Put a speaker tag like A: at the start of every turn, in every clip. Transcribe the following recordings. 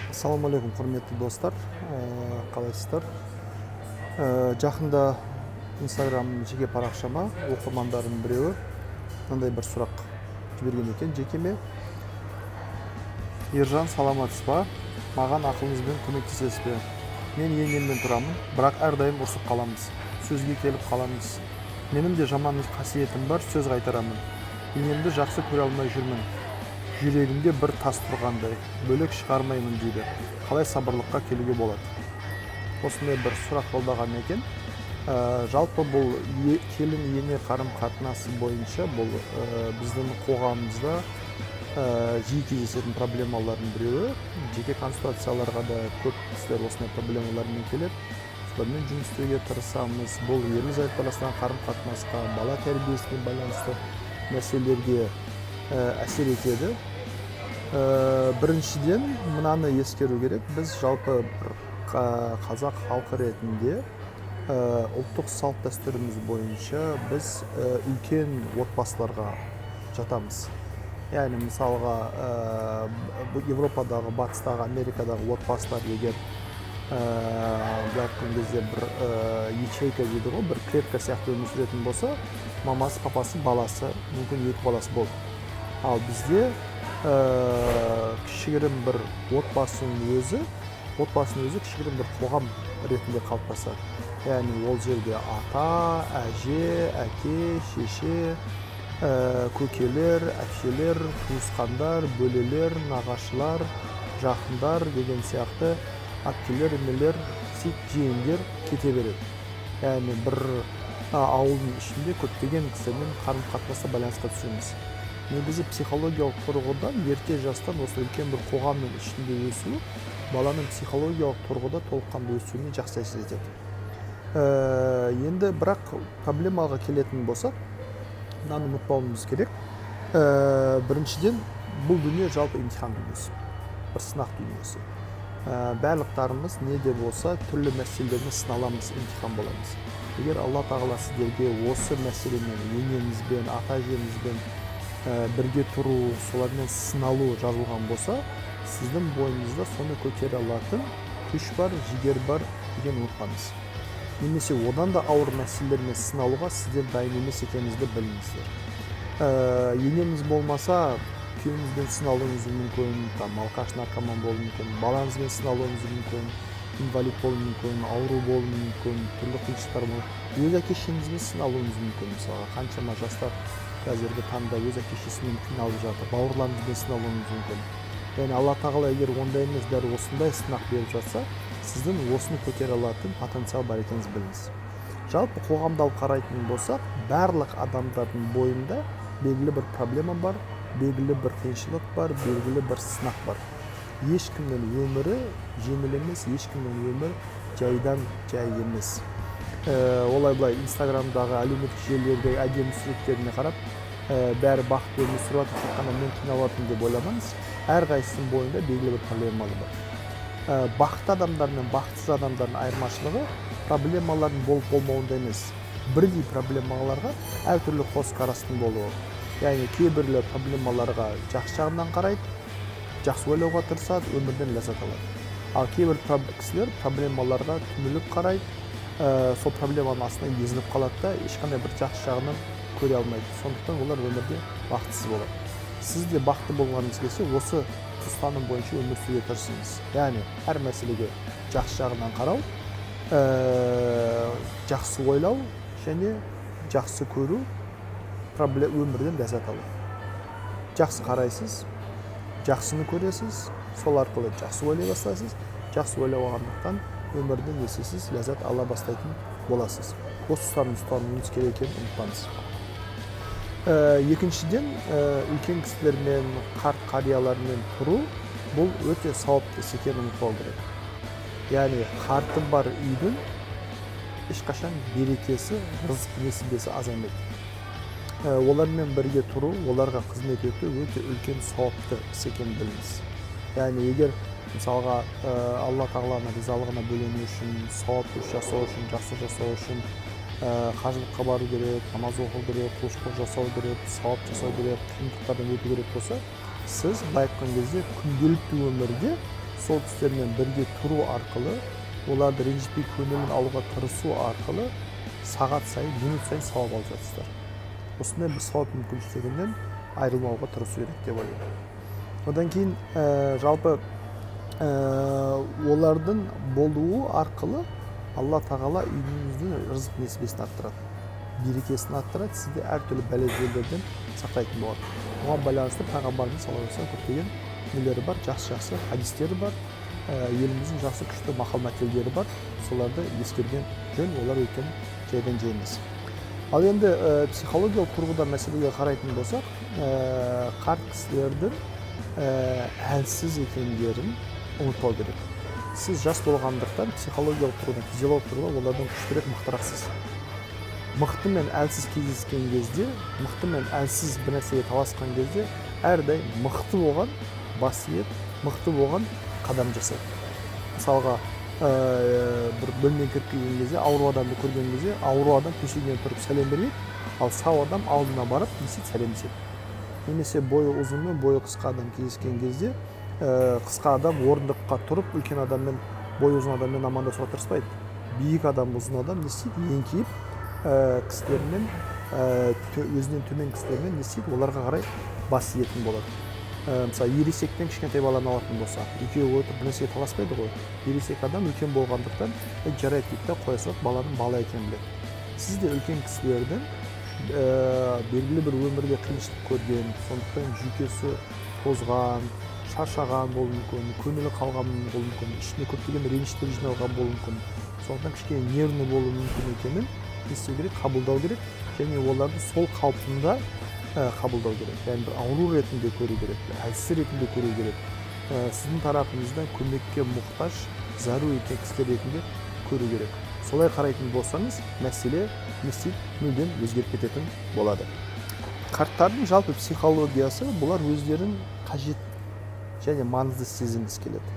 A: Ассалаумағалейкум, құрметті достар. Қалайсыздар? Жақында Инстаграм жеке парақшама оқырмандарымның біреуі мынандай бір сұрақ жіберген екен жекеме: «Ержан, саламатсыз ба? Маған ақылыңызбен көмектесесіз бе? Мен енеммен тұрамын, бірақ әрдайым ұрсып қаламыз, сөзге келіп қаламыз. Менің де жаман қасиетім бар, сөз қайтарамын. Енемді жақсы көре алмай жүрмін, жүрегімде бір тас тұрғандай, бөлек шығармаймын дейді. Қалай сабырлыққа келуге болады?» Осындай бір сұрақ жолдаған екен. Жалпы бұл келін ене қарым қатынасы бойынша бұл біздің қоғамымызда жиі кездесетін проблемалардың біреуі. Жеке консультацияларға да көп кісілер осындай проблемалармен келеді, солармен жұмыс істеуге тырысамыз. Бұл ерлі зайыпты арасындағы қарым қатынасқа, бала тәрбиесіне байланысты мәселелерге әсер етеді. Біріншіден, мынаны ескеру керек: біз жалпы бір қазақ халқы ретінде ұлттық салт дәстүріміз бойынша біз үлкен отбасыларға жатамыз. Яғни, мысалға, Европадағы, батыстағы, Америкадағы отбасылар егер былай айтқан кезде бір ячейка дейді ғой, бір клетка сияқты өмір сүретін болса, мамасы, папасы, баласы, мүмкін, екі баласы болды. Ал бізде кішігірім бір отбасының өзі кішігірім бір қоғам ретінде қалыптасады. Яғни ол жерде ата, әже, әке, шеше, көкелер, әпшелер, туысқандар, бөлелер, нағашылар, жақындар деген сияқты, әпкелер, інілер, сөйтіп жиендер кете береді. Яғни бір ауылдың ішінде көптеген кісілермен қарым қатынаста, байланысқа түсеміз. Негізі, психологиялық тұрғыдан ерте жастан осы үлкен бір қоғамның ішінде өсу баланың психологиялық тұрғыда толыққанды өсуіне жақсы әсер етеді. Енді бірақ проблемаға келетін болсақ, мынаны ұмытпауымыз керек. Біріншіден, бұл дүние жалпы емтихан дүниесі, бір сынақ дүниесі. Барлықтарымыз не де болса түрлі мәселелермен сыналамыз, емтихан боламыз. Егер Алла Тағала сіздерге осы мәселемен, енеңізбен, ата әжеңізбен бірге тұру, солармен сыналу жазылған болса, сіздің бойыңызда соны көтере алатын күш бар, жігер бар деген ұмытпаңыз. Немесе одан да ауыр мәселелермен сыналуға сіздер дайын емес екеніңізді біліңіздер. Енеңіз болмаса, күйеуіңізбен сыналуыңыз мүмкін, там алкаш, наркоман болуы мүмкін, балаңызбен сыналуыңыз мүмкін, инвалид болуы мүмкін, ауру болуы мүмкін, түрлі қиыншылықтар болуы, өз әке шешеңізбен сыналуыңыз мүмкін. Мысалға, қаншама жастар қазіргі таңда өз әке шешесімен қиналып жатыр. Бауырларыңызбен сыналуыңыз мүмкін. Яғни Алла Тағала егер ондай емес, дәл осындай сынақ беріп жатса, сіздің осыны көтере алатын потенциал бар екеніңізді біліңіз. Жалпы қоғамды алып қарайтын болсақ, барлық адамдардың бойында белгілі бір проблема бар, белгілі бір қиыншылық бар, белгілі бір сынақ бар. Ешкімнің өмірі жеңіл емес, ешкімнің өмірі жайдан жай емес. Олай былай Инстаграмдағы, әлеуметтік желілердегі әдемі суреттеріне қарап, бәрі бақытты өмір сүріп жатыр, тек қана мен қиналып жатырмын деп ойламаңыз. Әрқайсысының бойында белгілі бір проблемалар бар. Бақытты адамдар мен бақытсыз адамдардың айырмашылығы проблемалардың болып болмауында емес, бірдей проблемаларға әртүрлі көзқарастың болуы. Яғни кейбіреулер проблемаларға жақсы жағынан қарайды, жақсы ойлауға тырысады, өмірден ләззат алады. Ал кейбір кісілер проблемаларға түңіліп қарайды, сол проблеманың астына езіліп қалады да, ешқандай бір жақсы жағынан көре алмайды. Сондықтан олар өмірде бақытсыз болады. Сіз де бақытты болғыңыз келсе, осы ұстаным бойынша өмір сүруге тырысыңыз. Яғни әр мәселеге жақсы жағынан қарау, жақсы ойлау және жақсы көру, өмірден ләззат алу. Жақсы қарайсыз, жақсыны көресіз, сол арқылы жақсы ойлай бастайсыз. Жақсы ойлағандықтан өмірден не істейсіз, ләззат ала бастайтын боласыз. Осы ұстанымды ұстануыңыз керек екенін ұмытпаңыз. Екіншіден, үлкен кісілермен, қарт қариялармен тұру бұл өте сауапты іс екенін ұмытпау керек. Яғни қарты бар үйдің ешқашан берекесі, рызық несібесі азаймайды. Олармен бірге тұру, оларға қызмет ету өте үлкен сауапты іс екенін біліңіз. Яғни егер, мысалға, Алла Тағаланың ризалығына бөлену үшін, сауапты іс жасау үшін, жақсы жасау үшін қажылыққа бару керек, намаз оқу керек, құлшылық жасау керек, сауап жасау керек, қиындықтардан өту керек болса, сіз былай айтқан кезде күнделікті өмірде Сол кісілермен бірге тұру арқылы, оларды ренжітпей көңілін алуға тырысу арқылы сағат сайын, минут сайын сауап алып жатырсыздар. Осындай бір сауап мүмкіншілігінен айырылмауға тырысу керек деп ойлаймын. Одан кейін жалпы олардың болуы арқылы Алла Тағала үйіңіздің рызық несібесін арттырады, берекесін арттырады, сізді әртүрлі бәле-бәлелерден сақтайтын болады. Оған байланысты пайғамбарымыз саллаллаху алейхи вассалам көптеген нелері бар, жақсы-жақсы хадистері бар, еліміздің жақсы күшті мақал-мәтелдері бар, соларды ескерген жөн, олар өйткені жайдан жай емес. Ал енді психологиялық тұрғыдан мәселеге қарайтын болсақ, қарт кісілердің әлсіз екендерін ұмытпау керек. Сіз жас болғандықтан психологиялық тұрғыдан, физиологиялық тұрғыдан олардан күштірек, мықтырақсыз. Мықты мен әлсіз кездескен кезде, мықты мен әлсіз бір нәрсеге таласқан кезде әрдайым мықты болған бас иеді, мықты болған қадам жасайды. Мысалға, бір бөлмеге кіріп келген кезде, ауру адамды көрген кезде, ауру адам төсегінен тұрып сәлем бермейді, ал сау адам алдына барып не істейді? Сәлемдеседі. Немесе бойы ұзын мен бойы қысқа адам кездескен кезде, қысқа адам орындыққа тұрып үлкен адаммен, бойы ұзын адаммен амандасуға тырыспайды. Биік адам, ұзын адам не істейді? Еңкейіп, кісілермен, өзінен төмен кісілермен не істейді? Оларға қарай бас иетін болады. Мысалы, ересек пен кішкентай баланы алатын болсақ, екеуі отырып бір нәрсеге таласпайды ғой. Ересек адам үлкен болғандықтан, жарайды дейді да қоя салады, баланың бала екенін біледі. Сіз де үлкен кісілердің белгілі бір өмірде қиыншылық көрген, сондықтан жүйкесі тозған, шаршаған болуы мүмкін, көңілі қалған болуы мүмкін, ішінде көптеген реніштер жиналған болуы мүмкін, сондықтан кішкене нервный болуы мүмкін екенін не істеу керек? Қабылдау керек және оларды сол қалпында қабылдау керек. Яғни бір ауру ретінде көру керек, әлсіз ретінде көру керек. Сіздің тарапыңыздан көмекке мұқтаж, зәру екен кісілер ретінде көру керек. Солай қарайтын болсаңыз, мәселе не істейді? Мүлдем өзгеріп кететін болады. Қарттардың жалпы психологиясы: бұлар өздерін қажет және маңызды сезінгісі келеді.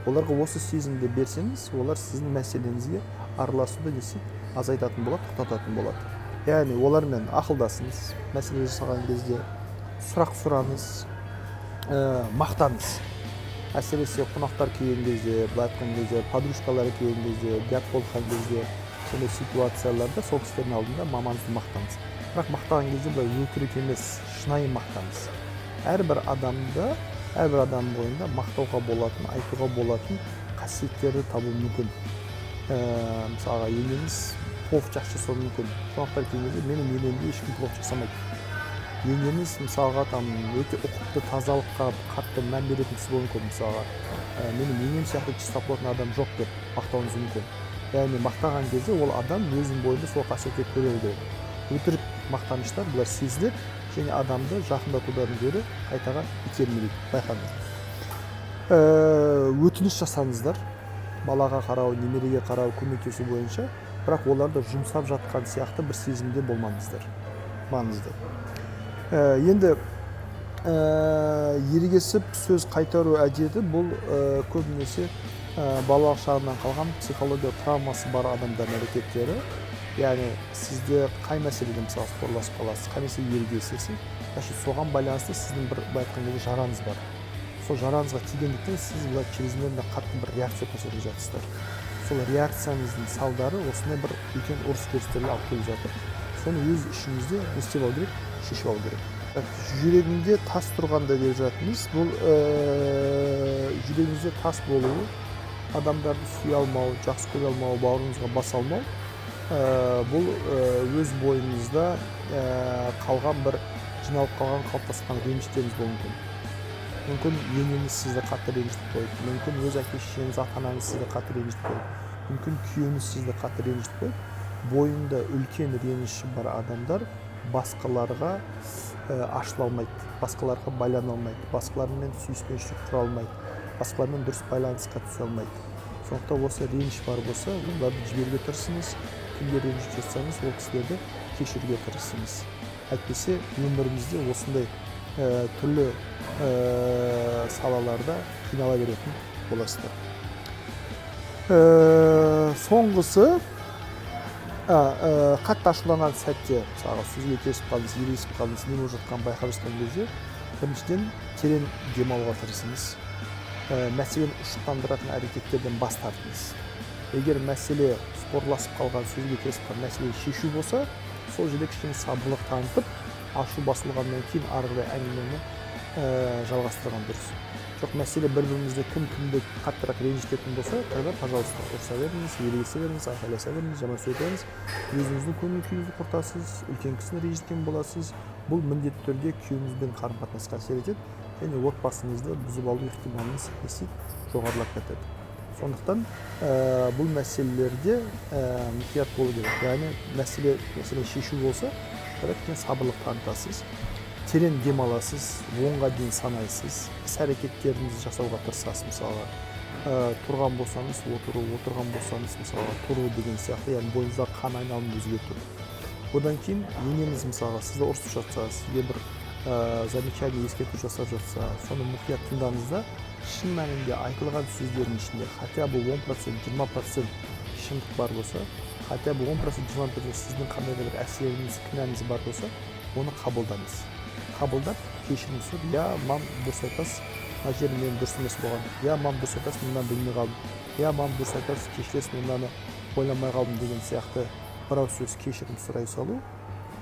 A: Оларға осы сезімді берсеңіз, олар сіздің мәселеңізге араласуды не істейді? Азайтатын болады, тоқтататын болады. Яғни олармен ақылдасыңыз, мәселе жасаған кезде сұрақ сұраңыз, мақтаңыз. Әсіресе қонақтар келген кезде, былай айтқан кезде, подружкалары келген кезде, гәп болған кезде, сондай ситуацияларда сол кісілердің алдында мамаңызды мақтаңыз. Бірақ мақтаған кезде былай өтірік емес, шынайы мақтаңыз. Әрбір адамда, әрбір адамның бойында мақтауға болатын, айтуға болатын қасиеттерді табу мүмкін. Мысалға, енеңіз плов жақсы жасауы мүмкін. Қонақтар келген кезде: «Менің енемдей ешкім плов жасамайды». Енеңіз, мысалға, там өте ұқыпты, тазалыққа қатты мән беретін кісі болуы мүмкін. Мысалға, «Менің енем сияқты чистоплотный адам жоқ» деп мақтауыңыз мүмкін. Яғни мақтаған кезде ол адам өзінің бойында сол қасиетті көруі керек. Өтірік мақтаныштар бұлар сезіледі және адамды жақындатудан гөрі қайтаға итермелейді, байқаңыз. Өтініш жасаңыздар балаға қарау, немереге қарау, көмектесу бойынша, бірақ оларды жұмсап жатқан сияқты бір сезімде болмаңыздар, маңызды. Енді ерегесіп сөз қайтару әдеті бұл көбінесе балалық шағынан қалған психологиялық травмасы бар адамдардың әрекеттері. Яғни сізде қай мәселеде, мысалы, сорласып қаласыз, қай мәселеде ерегесесіз, значит, соған байланысты сіздің бір, былай айтқан кезде, жараңыз бар. Сол жараңызға тигендіктен сіз былай чрезмерно қатты бір реакция көрсетіп жатырсыздар. Сол реакцияңыздың салдары осындай бір үлкен ұрыс керістерге алып келіп жатыр. Соны өз ішіңізде не істеп алу керек? Шешіп алу керек. Так, жүрегінде тас тұрғанда деп жатырмыз. Бұл жүрегіңізде тас болуы, адамдарды сүйе алмау, жақсы көре алмау, бауырыңызға баса алмау, бұл өз бойыңызда қалған бір жиналып қалған, қалыптасқан реніштеріңіз болуы мүмкін. Мүмкін, енеңіз сізді қатты ренжітіп қойды, мүмкін, өз әке шешеңіз, ата анаңыз сізді қатты ренжітіп қойды, мүмкін, күйеуіңіз сізді қатты ренжітіп қойды. Бойында үлкен реніші бар адамдар басқаларға ашыла алмайды, басқаларға байлана алмайды, басқалармен сүйіспеншілік құра алмайды, басқалармен дұрыс байланысқа түсе алмайды. Сондықтан осы реніш бар болса, оларды жіберуге тырысыңыз. Кімге ренжіп жатсаңыз, ол кісілерді кешіруге тырысыңыз. Әйтпесе өмірімізде осындай түрлі салаларда қинала беретін боласыздар. Соңғысы, қатты ашуланған сәтте, мысалға, сөзге келісіп қалдыңыз, ерегісіп қалдыңыз, не болып жатқанын байқап жатқан кезде, біріншіден, терең демалуға тырысыңыз. Мәселені ушықтандыратын әрекеттерден бас тартыңыз. Егер мәселе спорласып қалған, сөзге келісіп қалған мәселені шешу болса, сол жерде кішкене сабырлық танытып, ашу басылғаннан кейін ары қарай әңгімені жалғастырған дұрыс. Жоқ, мәселе бір бірімізді кім кімді қаттырақ ренжітетін болса, тогда, пожалуйста, ұрыса беріңіз, ерегісе беріңіз, айқайласа беріңіз, жаман сөз беріңіз. Өзіңіздің көңіл күйіңізді құртасыз, үлкен кісіні ренжіткен боласыз. Бұл міндетті түрде күйеуіңізбен қарым қатынасқа әсер етеді және отбасыңызды бұзып алу ықтималыңыз не істейді, жоғарылап кетеді. Сондықтан бұл мәселелерде мұқият болу керек. Яғни мәселе шешу болса, тогда кішкене сабырлық танытасыз, терең демаласыз, 10-ға дейін санайсыз, іс әрекеттеріңізді жасауға тырысасыз. Мысалға, тұрған болсаңыз отыру, отырған болсаңыз, мысалға, тұру деген сияқты, яғни бойыңыздағы қан айналымын өзгерту. Одан кейін енеңіз, мысалға, сізді ұрысып жатса, сізге бір замечание, ескерту жасап жатса, соны мұқият тыңдаңыз да, шын мәнінде айтылған сөздердің ішінде хотя бы 10%, 20% шындық бар болса, хотя бы 10%, 20% сіздің қандай да бір әсеріңіз, кінәңіз бар болса, оны қабылдаңыз. Қабылдап, кешірім сұрап: «Иә, мам, дұрыс айтасыз, мына жерім менің дұрыс емес болған. Иә, мам, дұрыс айтасыз, мен мынаны білмей қалдым. Иә, мам, дұрыс айтасыз, кешіресіз, мен мынаны ойламай қалдым» деген сияқты бір ауыз сөз кешірім сұрай салу,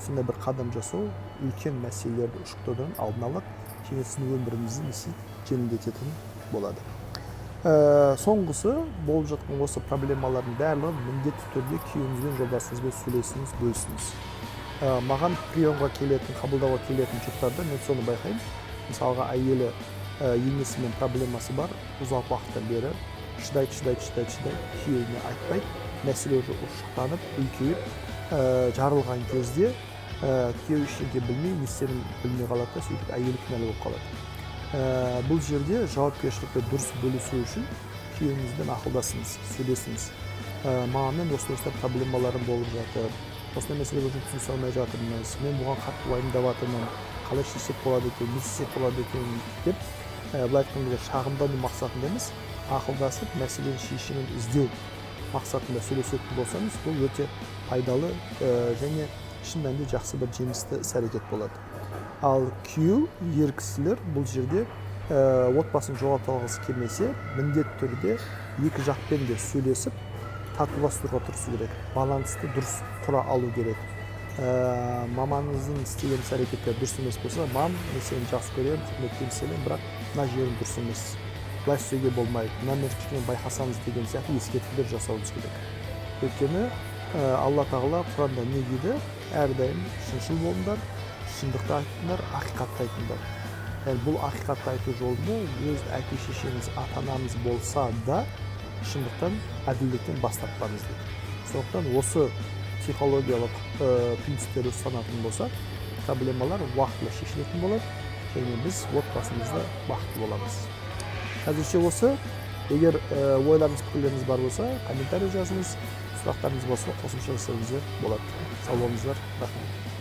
A: сондай бір қадам жасау үлкен мәселелерді ушықтырудың алдын алады және сіздің өміріңізді не істейді, жеңілдететін болады. Соңғысы, болып жатқан осы проблемалардың барлығын міндетті түрде күйеуіңізбен, жолдасыңызбен сөйлесіңіз, бөлісіңіз. Маған приемға келетін, қабылдауға келетін жұрттарда мен соны байқаймын. Мысалға, әйелі, енесімен проблемасы бар, ұзақ уақыттан бері шыдайды, шыдайды, шыдайды, шыдайды, күйеуіне айтпайды. Мәселе уже ушықтанып, үлкейіп, жарылған кезде күйеуі ештеңе білмей, не істерін білмей қалады да, сөйтіп әйелі кінәлі болып қалады. Бұл жерде жауапкершілікті дұрыс бөлісу үшін күйеуіңізбен ақылдасыңыз, сөйлесіңіз. Мамаммен осындай осындай проблемаларым болып жатыр, осындай мәселе бойынша түсінісе алмай жатырмыз, мен бұған қатты уайымдап жатырмын, қалай шешсек болады екен, не істесек болады екен деп, былай айтқан кезде, шағымдану мақсатында емес, ақылдасып, мәселенің шешімін іздеу мақсатында сөйлесетін болсаңыз, бұл өте пайдалы және шын мәнінде жақсы бір жемісті іс әрекет болады. Ал күйеу, ер кісілер бұл жерде отбасын жоғалта алғысы келмесе, міндетті түрде екі жақпен де сөйлесіп, татуластыруға тырысу керек, балансты дұрыс құра алу керек. Мамаңыздың істеген іс әрекеттері дұрыс емес болса: «Мам, мен сені жақсы көремін, құрметтеймін сені, бірақ мына жерің дұрыс емес, былай істеуге болмайды, мына кішкене байқасаңыз» деген сияқты ескертулер жасауымыз керек. Өйткені Алла Тағала Құранда не дейді? «Әрдайым шыншыл болыңдар, шындықты айтыңдар, ақиқатты айтыңдар». Яғни бұл ақиқатты айту жолында өз әке шешеңіз, ата анамыз болса да, шындықтан, әділдіктен бас тартпаңыз дейді. Сондықтан осы психологиялық принциптерді ұстанатын болсақ, проблемалар уақытылы шешілетін болады және біз отбасымызда бақытты боламыз. Әзірше осы. Егер ойларыңыз, пікірлеріңіз бар болса, комментарий жазыңыз, сұрақтарыңыз болса, қосымша жасаңыздар болады. Сау болыңыздар, рахмет.